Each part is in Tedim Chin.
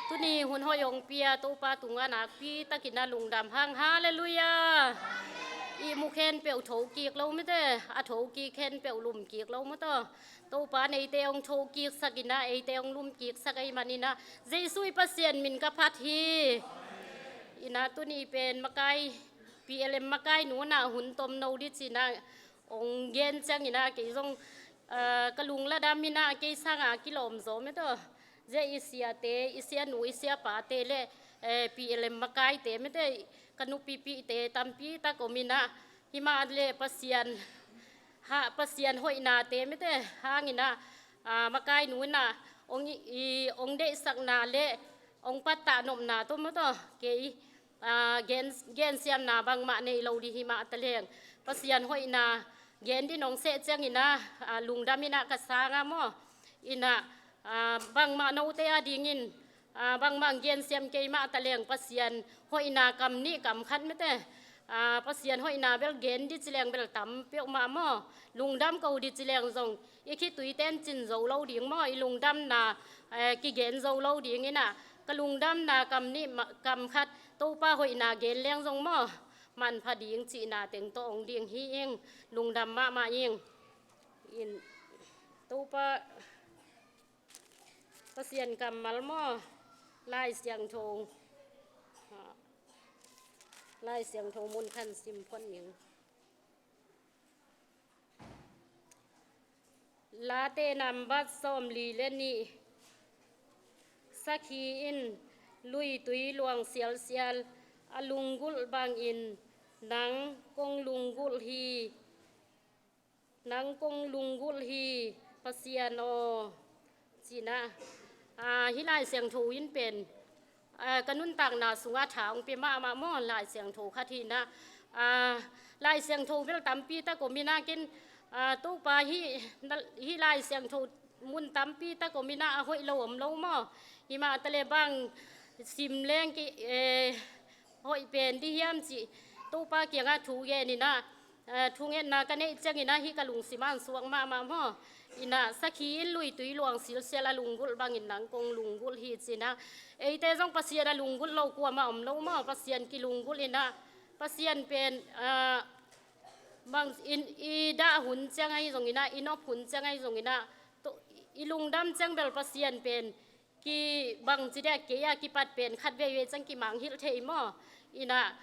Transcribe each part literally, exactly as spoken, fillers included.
Tuni hun hoih hong pia Topa tungah nakpi takin a lungdam hang. Halleluiah. Ihmu khempeuh thokik lo mite, a thokik khempeuh lumkik lo maw taw. Topa in eite hong thokiksak in a, eite hong lumkiksak ahih manin a, Jesu i Pasian min ka phat hi. In a tuni pen makai, P L M makai nu in a hun tomno ding ci-in a hong gen ciangin a, kei zong, ah, ka lungladam in a, kei sangin a kilawm zaw mete. Zia i siate, i sianu, i siapate le, eh, P L M makaite mete, ka nupipihte tampi tak om in a, himah le Pasian, ha, Pasian hoihnate mete hangin a, ah, makai nu in a hong i, i, hong deihsakna le hong pattah nopna tawh maw taw, kei, ah, gen, gensiamna bangmah nei lo ding himah taleng, Pasian hoihna gen ding hong seh ciangin a, ah, lungdam in a ka sang a maw. In a, ah, bangmah note a dingin, ah, bangmah gensiam kei mah taleng Pasian hoihna kam nih kam khat mete. Ah, Pasian hoihna bel gen ding ci leng bel tam peuhmah maw. Lungdam ko ding ci leng zong i khitui ten cin zo lo ding maw, i lungdamna, eh, kigen zo lo ding in a, ka lungdamna kam nih ma-, kam khat Topa hoihna gen leng zong maw, manpha ding cihna teng tawh hong ding hi ing. Lungdam mahmah ing. In, Topa Pasian kammal maw, Lai Siangtho, ah, Lai Siangtho mun khat sim phot ning. Late nambat sawmli le nih. Sakhi in luitui luang sialsial a lunggulh bangin nang kong lunggulh hi. Nang kong lunggulh hi, Pasian aw, ci-in a. Ah, hih Lai Siangtho in pen, ah, ka nuntakna sungah tha hong pia mahmah maw, Lai Siangtho khat hi-in a. Ah, Lai Siangtho bel tampi tak om in a, ken, ah, Topa hih, hih Lai Siangtho mun tampi tak om in a, a hoih lo om lo maw. Himah taleng bang sim leng ki, eh, hoih pen ding hiam cih Topa kiangah thu gen in a, eh, thungetna ka neih ciangin a, hih ka lungsim ah suak mahmah maw. In a, sakhi in luitui luang silsial a lunggulh bangin nang kong lunggulh hi, ci-in a. Eite zong Pasian a lunggulh lo kuamah om lo maw, Pasian kilunggulh in a. Pasian pen, ah, bang in i dah hun ciang ahi zongin a, i nop hun ciang ahi zongin a, to, i lungdam ciang bel Pasian pen kibang ci dek kei a, kipat pen khat veivei ciang kimangngilh thei maw. In a,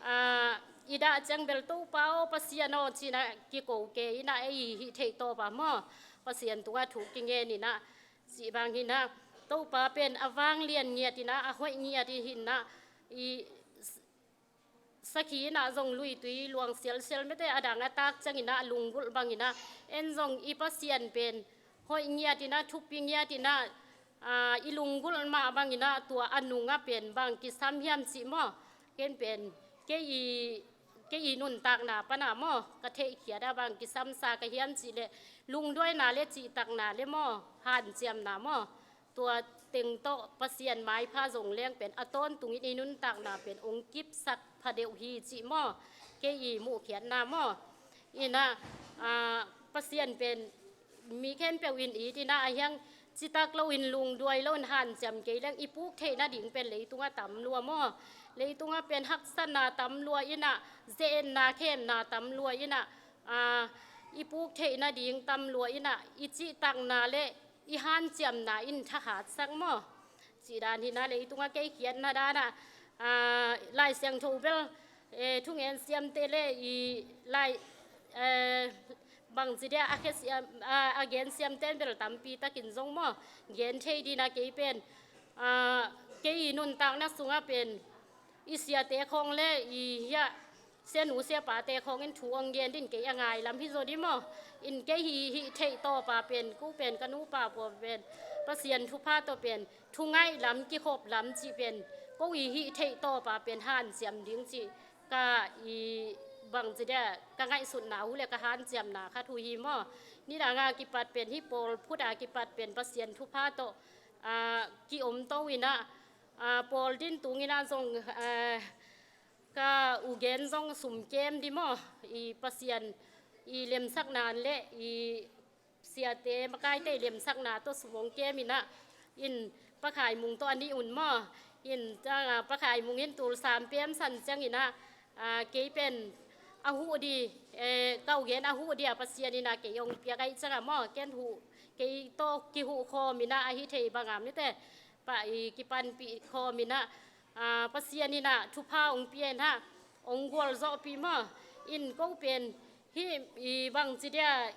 ah, i dah ciang bel Topa aw, Pasian aw, ci-in a kiko kei in a, ei hih theih tawp a maw, Pasian tungah thu kingen in a, cih bang hi-in a. Topa pen a vanglian ngiat in a, a hoih ngiat hi-in a, i sakhi in a zong luitui luang sialsial mete, a dang a tak ciangin a lunggulh bangin a, en zong i Pasian pen hoih ngiat in a, thupi ngiat in a, ah, i lunggulh mah bangin a, tua a nungah pen bang kisam hiam cih maw. Ken pen kei i, kei i nuntakna pan a maw, ka theihkhiat a bang kisamsa ka hiam cih leh, lungduaina le cihtakna le maw, hanciamna maw, tua teng tawh Pasian maipha zong leng pen a tawntungin i nuntakna pen hong kipsak pha deuh hi cih maw, kei i muhkhiatna maw. In a, ah, Pasian pen mi khempeuh in it in a, a hiang citak loin, lungduai loin, hanciam kei leng i puk theih nading pen leitungah tam lua maw. Leitungah pen haksatna tam lua in a, ze-etna, khemna tam lua in a, ah, i puk theih nading tam lua in a, i cihtakna le i hanciamna in thahatsak maw. Cih dan hi-in a, leitungah kei khiatna dan a, ah, Lai Siangtho bel, eh, thungen siamte le i lai, eh, bang ci dia a khia siam, ah, a gen siamte bel tampi takin zong maw, gen thei ding a, kei pen, ah, kei i nuntakna sungah pen i siate khawng le i hiah sianu siapate khawng in thu hong gen ding kei a ngai lam hi zaw ding maw. In kei hih, hih theih tawp a pen, ko pen ka nupa pua pen Pasian thupha tawh pen thu ngaih lam, kikhop lam cih pen ko i hih theih tawp a pen hanciam ding cih ka i bang ci dia, ka ngaihsutna uh le ka hanciamna khat uh hi maw. Nidang a kipat pen, hih pawl phut a kipat pen Pasian thupha tawh, ah, ki-omto in a, ah, pawl din tung in a zong, ah, ka u gen zong sum kem ding maw, i Pasian i lemsakna le i siate makaite i lemsakna tawh sum hong kem in a, In Pa Khai Mung tawh a nih un maw. In, ah, Pa Khai Mung in tul sam pem san ciangin ah, ah, kei pen a huh di, eh, ka uh gen a huh di a Pasian in ah kei hong piak ahih ciangah maw, ken huh, kei tawh kihuh khawm in ah ahi thei bangah mite pa i kipanpih khawm in ah, ah, Pasian in ah thupha hong pia in ah hong gualzawhpih maw. In ko pen hih i bangci dia,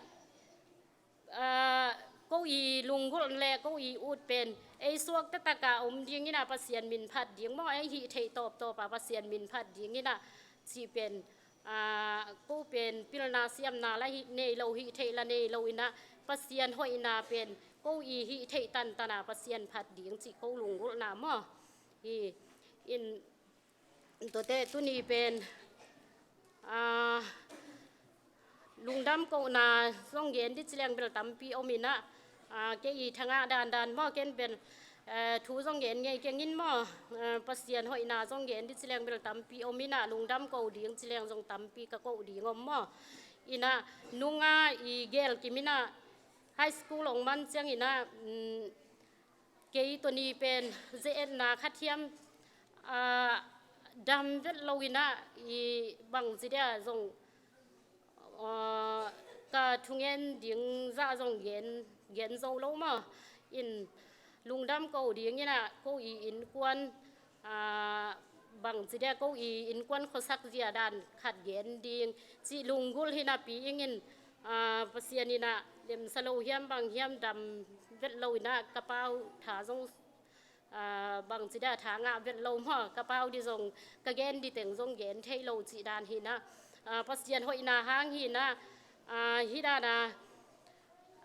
ah, ko i lunggulh le ko i ut pen ei suak taktak a om ding in ah Pasian min phat ding maw, ei hih theih tawptawp a Pasian min phat ding in ah cih pen, ah, ko pen pilna siamna la hih nei lo, hih theih la nei lo in ah Pasian hoihna pen ko i hih theih tantan a Pasian phat ding cih ko lunggulhna maw. Hi in tuate tuni pen, ah, lungdam kohna zong gen di ci leng bel tampi om in ah, ah, kei i thangah dandan maw, ken bel, eh, thu zong gen ngei keng in maw, eh, Pasian hoihna zong gen di ci leng bel tampi om in ah, lungdam ko ding ci leng zong tampi ka koh ding om maw. In ah nunga i gel kim in ah high school hong man ciangin ah, mm, kei tawh ni pen ze-etna khat hiam, ah, dam vet lo in ah i bangci dia zong, ah, ka thungen ding zah zong gen, gen zo lo maw. In lungdam ko ding in ah ko i innkuan, ah, bangci dia ko i innkuan khuasak zia dan khat gen ding cih lunggulh hi napi ing in, ah, Pasian in ah lemsa lo hiam bang hiam dam vet lo in ah ka pau tha zong, ah, bangci dia tha ngah vet lo maw, ka pau di zong ka gen di teng zong gen thei lo cih dan hi in ah, ah, Pasian hoihna hang hi in ah, ah, hi dan a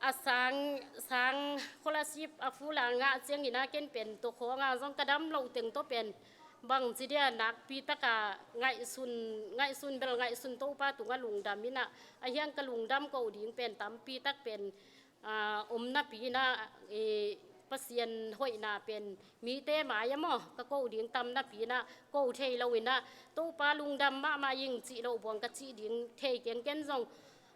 a sang, sang scholarship a full a ngah ciangin ah ken pen tua khawng a zong ka dam loh teng tawh pen bangci dia nakpi taka ngaihsun, ngaihsun bel ngaihsun Topa tungah lungdam in ah, a hiang ka lungdam ko ding pen tampi tak pen, ah, om napi in ah, eh, Pasian hoihna pen mite mai-ah maw ka ko ding tam napi in ah ko thei lo in ah, Topa lungdam mahmah ing cih loh buang ka cih ding thei keng, ken zong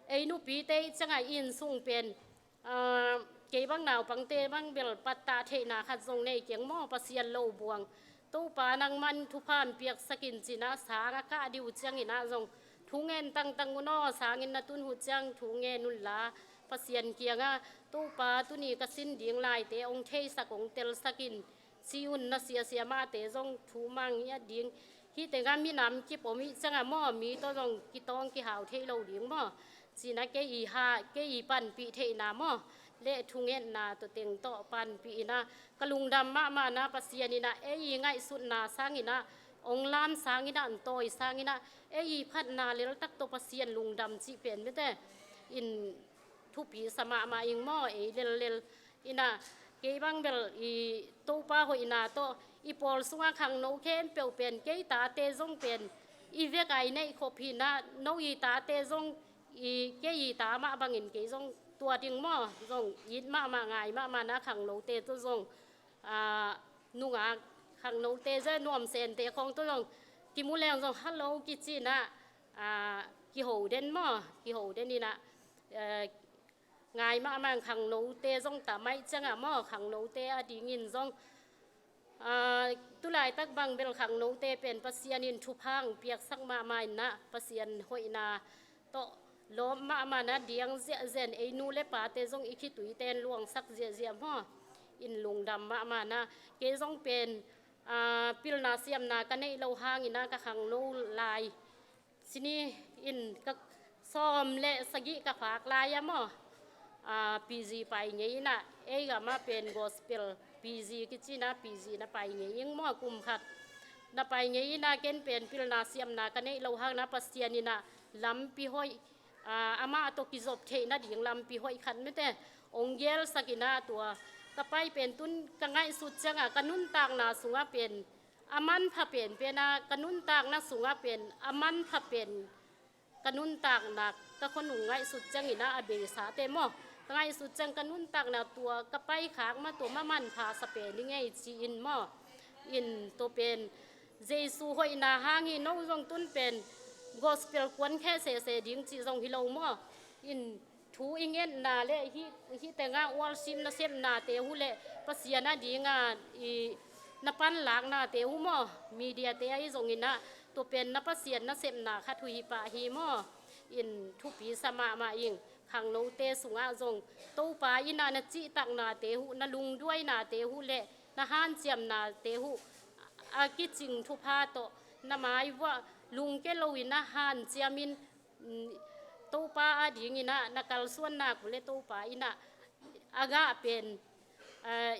ei nupite i ciangah i inn sung pen, ah, kei bang naupangte bang bel pattah theihna khat zong nei keng maw, Pasian lo buang. Topa nangman thupha hong piaksak in ci in ah sang a kah di uh ciangin ah zong thu ngen tangtang un aw, sang inn na tun uh ciang thu ngen unla Pasian kiangah Topa tuni ka sin ding laite hong theisak hong telsak in ci un, na siasia mahte zong thu mang ngiat ding. Hih tengah minam kip om ih ciangah maw, mi tawh zong kitawng kihau thei lo ding maw, ci in ah kei i ha, kei i panpih theihna maw le thungetna tawh teng tawh panpih in ah ka lungdam mahmah in ah, Pasian in ah ei i ngaihsutna sangin ah hong lam sangin ah, hong tawi sangin ah ei i phatna leltak tawh Pasian lungdam cih pen mite in thupi sa mahmah ing maw, ei lellel in ah. Kei bang bel i Topa hoihna tawh i pawl sungah khangno khempeuh pen kei tate zong pen i vek a i neih khop hi in ah, no i tate zong i, kei i ta mah bangin kei zong tua ding maw zong it mahmah ngai mahmah in ah khangnote tawh zong, ah, nungak khangnote zia nuamsente khawng tawh zong kimu leng zong hello kici in ah, ah, kiho den maw, kiho den in ah, eh, ngai mahmah khangnote zong ta mai ciangah maw, khangnote a dingin zong, ah, tulaitak bang bel khangnote pen Pasian in thupha hong piaksak mahmah in ah, Pasian hoihna tawh lawp mahmah in ah diang ziahziah in ei nu le pate zong i khituite in luangsak ziahziah maw, in lungdam mahmah in ah. Kei zong pen, ah, pilna siamna ka neih loh hangin ah ka khangno lai sini in ka sawm le sagih ka phak lai-ah maw, ah, P G pai ngei in ah, ei gamah pen gospel P G kici in ah P G na pai ngei ing maw, kum khat na pai ngei in ah, ken pen pilna siamna ka neih loh hangin ah Pasian in ah lampi hoih, ah, amah tawh kizop theih nading lampi hoih khat mite hong gelsak in ah, tua ka pai pen tun ka ngaihsut ciangah ka nuntakna sungah pen a manpha penpen ah, ka nuntakna sungah pen a manpha pen ka nuntakna ka khuanung ngaihsut ciangin ah, a beisate maw, ka ngaihsut ciang ka nuntakna tua ka paikhak mah tua mah manpha sa pen i ngei ci-in maw, in tua pen Jesu hoihna hang hi. No zong tun pen gospel kuan kheh sehseh ding cih zong hi lo maw, in Thu i ngetna le hih, hih tengah worship nasepnate uh le Pasian a dinga i na panlaknate uh maw, mediate ahi zongin ah tua pen na Pasian nasepna khat uh hi pah hi maw. In thupi sa mahmah ing. Khangnote sungah zong Topa in ah na cihtaknate uh, na lungduainate uh le na hanciamnate uh a kicing thupha tawh na mai vuah lungke loin ah hanciamin, mm, Topa a dingin ah na kalsuan nak uh le Topa in ah a gah pen, eh,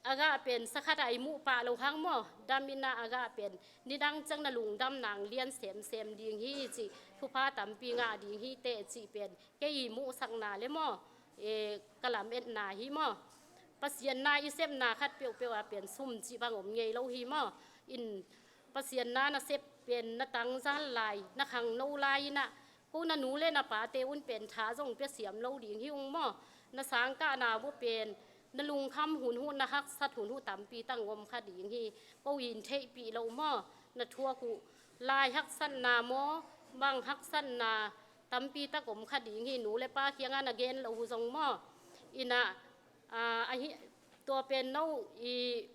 a gah pen sa khat a i muh pah loh hang maw, damin ah a gah pen nidang ciang na lungdam nang lian semsem ding hi cih, thupha tampi ngah ding hi teh cih pen kei i muhsakna le maw, eh, ka lametna hi maw. Pasian na i sepna khat peuhpeuh ah pen sum cih bang om ngei lo hi maw. In Pasian na na sep pen na tangzal lai, na khangno lai in ah ko na nu le na pate un pen tha zong pia siam lo ding hi ung maw. Na sangkahna uh pen na lungkham hun uh, na haksat hun uh tampi tak om kha ding hi. Ko in theihpih loh maw, na thuak uh lai haksatna maw, bang haksatna tampi tak om kha ding hi, nu le pa kiangah na gen loh uh zong maw. In ah, ah, ahi, tua pen no i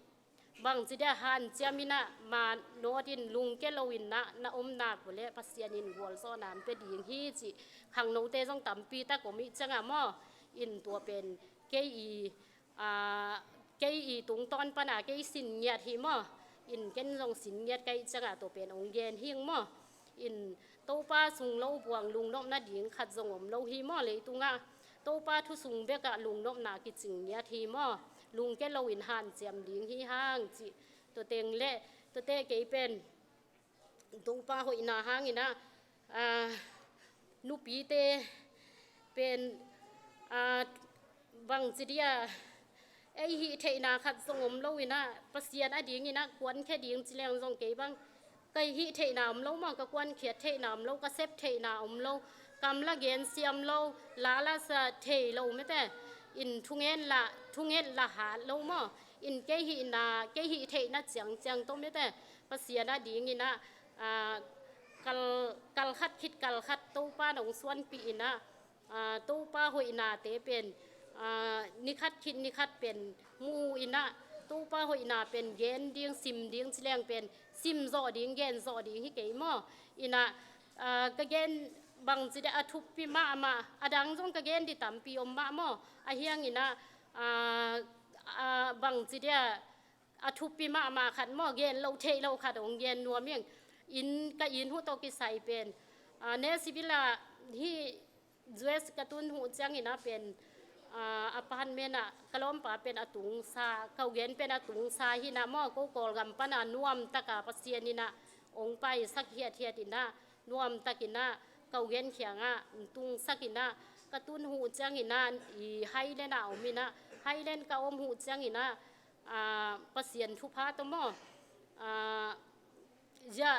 bangci dia hanciamin ah ma nawtin lungke loin ah na om nak uh le Pasian in gualzawhna pia ding hi cih khangnote zong tampi tak om ih ciangah maw. In tua pen kei i, ah, kei i tungtawn pana kei sin ngiat hi maw. In ken zong sin ngiat ka ih ciangah tua pen ong gen hing maw. In Topa sung lo buang lungnopna ding khat zong om lo hi maw, leitungah Topa thu sung bekah lungnopna kicing ngiat hi maw. Lungke loin hanciam ding hi hang cih. Tua teng le, tuate kei pen Topa hoihna hangin ah, ah, nupite pen, ah, bangci dia ei hih theihna khat zong om loin ah Pasian a dingin ah kuankhia ding ci leng zong kei bang ka hih theihna om lo maw, ka kuankhiat theihna om lo, ka sep theihna om lo, kam la gen siam lo, la la sa thei lo mete. In thungen la, thungen la hat lo maw. In kei hihna, kei hih theihna ciangciang tawh mete Pasian a dingin ah, ah, kal, kal khat khit kal khat Topa nong suanpih in ah, ah, Topa hoihnate pen, ah, ni khat khit ni khat pen mu in ah, Topa hoihna pen gen ding, sim ding ci leng pen sim zawh ding, gen zawh ding hi kei maw. In ah, ah, ka gen bangci dia a thupi mahmah, a dang zong ka gen di tampi om mah maw. A hiangin ah, ah, ah, bangci dia a thupi mahmah khat maw, gen lo theih lo khat ong gen nuam ing. In ka inn uh tawh kisai pen, ah, Nashville ah hih U S ka tun uh ciangin ah pen, ah, apartment ah ka lawmpa pen a tungsa, ka u gen pen a tungsa hi in ah maw, ko Kawlgam pana nuamtaka Pasian in ah ong paisak hiathiat in ah nuamtakin ah ka u gen kiangah tungsak in ah ka tun uh ciangin ah i Highland ah om in ah, Highland ka om uh ciangin ah, ah, Pasian thupha tawh maw, ah, zia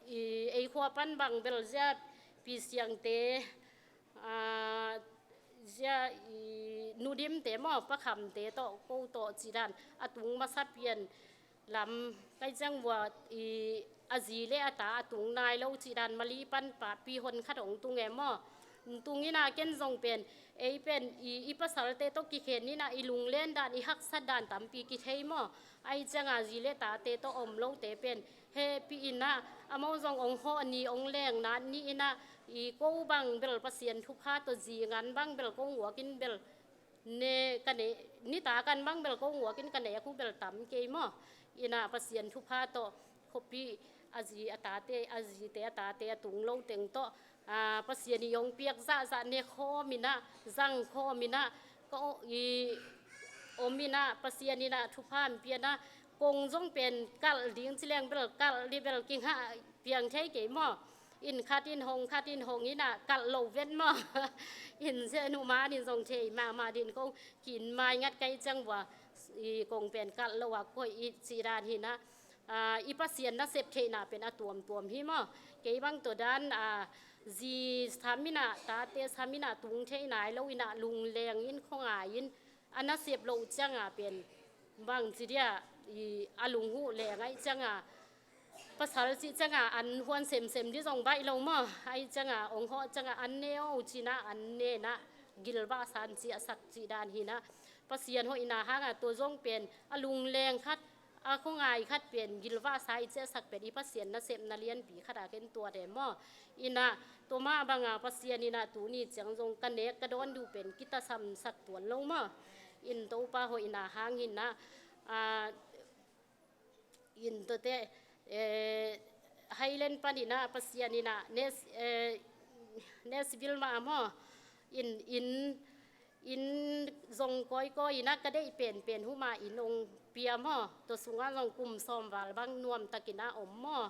i ei khua pan bang bel zia Pi Siangte, ah, zia i Nu Dimte maw, Pa Khamte tawh, ko tawh ci dan a tung masa pian lam kai ciang vua i a zi le a ta a tung nai lo ci dan Mali pan pa pi hon khat ong tung e maw. Tung in ah ken zong pen, ei pen i, i pasalte tawh kikhen in ah i lunglen dan, i haksat dan tampi kithei maw. Ahi ciangah zi le tate tawh om lote pen hehpih in ah, amau zong ong hawh ni, ong leng nat ni in ah, i ko bang bel Pasian thupha tawh zi ngan bang bel ko nguakin bel ne ka ne, nitakan bang bel ko nguakin ka ne a ku bel tam kei maw. In ah Pasian thupha tawh khuapi a zi a tate, a zite a tate a tung lo teng tawh, ah, Pasian i ong piak zahzah ne khawm in ah, zang khawm in ah, ka o-, i om in ah, Pasian in ah thupha hong pia in ah, kong zong pen kalh ding ci leng bel kalh di bel kingah piang thei kei maw. In khat in hong, khat in hong in ah kalh lo vet maw. In zia Nu Man in zong thei mahmah din kong ki-inn mai ngat kai ciang vua, i kong pen kalh lo a koih i ci dan hi in ah, ah, i Pasian nasep theihna pen a tuamtuam hi maw. Kei bang tua dan, ah, zi sam in ah, tate sam in ah tung thei nai lo in ah lungleng in khuangai in a nasep loh ciangah pen bangci dia i a lung uh leng ahi ciangah Pasal cih ciangah an huan semsem dih zong baih lo maw. Ahi ciangah ong hawh ciangah an ne o cinah an nenah gilvah san ciahsak cih dan hinah. Pasian hoihna hangah tua zong pen a lungleng khat, a khuangai khat pen gilvah sa i ciahsak pen i Pasian nasepna lianpi khatah ken tuate maw. Inah tua mah bangah Pasian inah tuni ciang zong ka nek ka dawn duh pen kitasamsak tuan lo maw. In Topa hoihna hang hinah, a, in tuate, eh, Highland paninah Pasian inah Nes, eh, Nashville mah maw. In, in, in zong kawikawi inah ka deih penpen huma in ong pia maw. Tua sungah zong kum sawm val bang nuamtakinah om maw.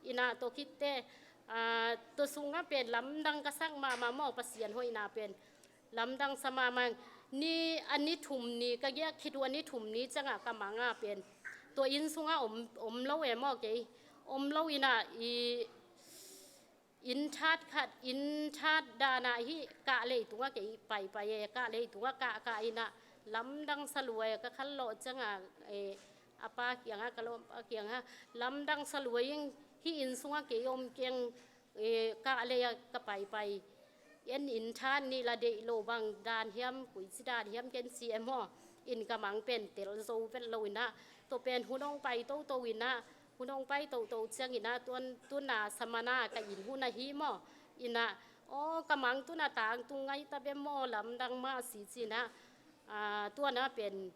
Inah tua khitte, ah, tua sungah pen lamdang ka sak mahmah maw Pasian hoihna pen. Lamdang sa mahmah. Ni a ni thum ni ka giak khit uh a ni thum ni ciangah ka manga pen tua inn sungah om, om lo e maw kei. Om lo inah i inn that khat, inn that danah hi kah leitungah kei paipai e, kah leitungah kah, kah inah lamdang sa lua e ka khanlawh ciangah, eh, a pa kiangah, ka lawmpa kiangah lamdang sa lua ing, hi inn sungah kei om keng, eh, kah lei ah ka paipai. En in than ni la deih lo bang dan hiam, kuici dan hiam ken ci e maw. In ka mang pen tel zo vet lo inah. Tua pen hun ong pai toto inah. Hun ong pai toto ciang inah tuan, tuna samana ka in hun ahi maw. Inah, aw, ka mang tuna tangtung ngai ta bia maw lamdang mah si cinah. Ah, tuana pen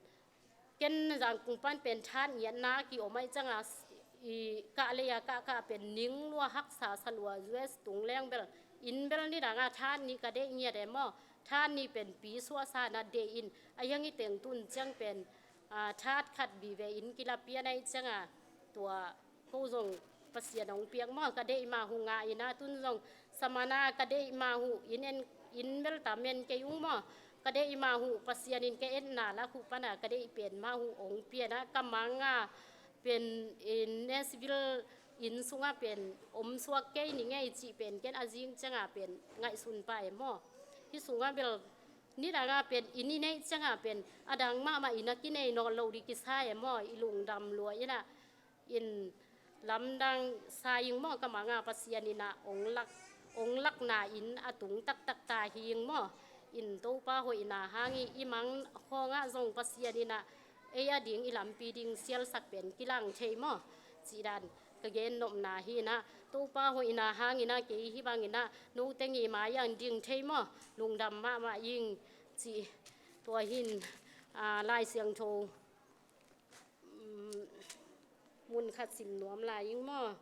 ken Zangkung pan pen than ngiatna kiom ahi ciangah, i kah lei ah kah, kah pen ning lua haksa sa lua U S tung leng bel, inn bel nidangah than ni ka deih ngiat e maw. Than ni pen pi suahsa na deih in, a hiang i teng tun ciang pen, ah, that khat vive in kila pian ahi ciangah tua ko zong Pasian ong piak maw, ka deih mah uh ngah inah tun zong samana ka deih mah uh in en, in bel tam en kei ung maw. Ka deih mah uh Pasian in ka etna lak uh pana ka deih pen mah uh ong pianah ka manga pen in Nashville inn sungah pen om suak kei ni ngei cih pen ken a zing ciangah pen ngaihsun pah e maw. Hi sungah bel nidangah pen inn i neih ciangah pen a dang mahmah inn a kinei nawn lo dih kisa e maw, i lungdam lua inah. In lamdang sa ing maw, ka manga Pasian inah ong lak, ong lakna in a tung taktak ta hi ing maw. In Topa hoihna hang i, i mang khawngah zong Pasian inah ei a ding i lampi ding sialsak pen kilang thei maw. Cih dan ka gen nopna hi inah, Topa hoihna hang inah kei hi bang inah note ngi mai ah ding thei maw. Lungdam mahmah ing cih tua hin, ah, Lai Siangtho, mm, mun khat sim nuam lai ing maw.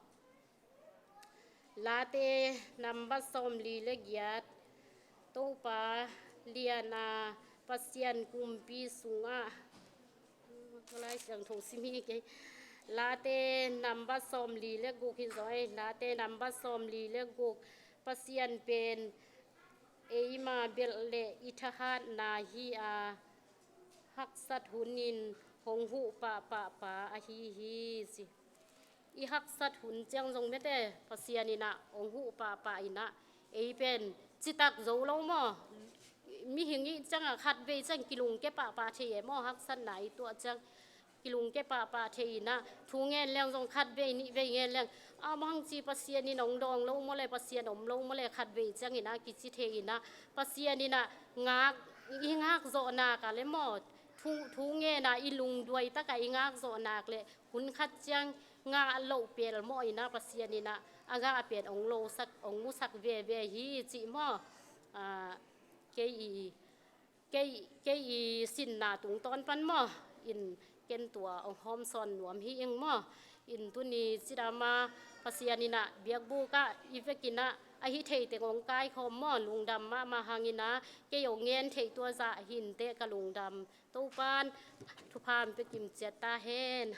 Late nambat sawmli le giat. Topa liana Pasian kumpi sungah, Lai Siangtho sim hi kei. Late nambat sawmli le guk hi zaw ei. Late nambat sawmli le guk. Pasian pen eima belh le i thahatna hi a, haksat hunin hong huh pahpah pa ahi hi ci. I haksat hun ciang zong mete Pasian inah hong huh pahpah inah, ei pen citak zo lo maw. Mihing i ciangah khatvei ciang kilungke pahpah thei e maw, haksatna i tuah ciang kilungke pahpah thei inah, thu ngen leng zong khatvei nihvei ngen leng, a bang ci Pasian in hong dawng lo maw le, Pasian om lo maw le, khatvei ciang inah kici thei inah, Pasian inah ngak, i ngak zawhnak a le maw, thu, thu ngenah i lungduai takah i ngak zawhnak le hun khat ciang ngah loh pel maw inah Pasian inah a ngah pen hong losak, hong musak veve hi cih maw. Ah, kei i, kei, kei i sinna tungtawn pan maw, in ken tua hong hawmsawn nuam hi ing maw. In tuni cidama Pasian inah biakbukah i vekinah a hi thei teng hong kaikhawm maw, lungdam mahmah hang inah kei hong ngen theih tua zah hinteh ka lungdam. Topan thupha hong pia kimciat ta hen.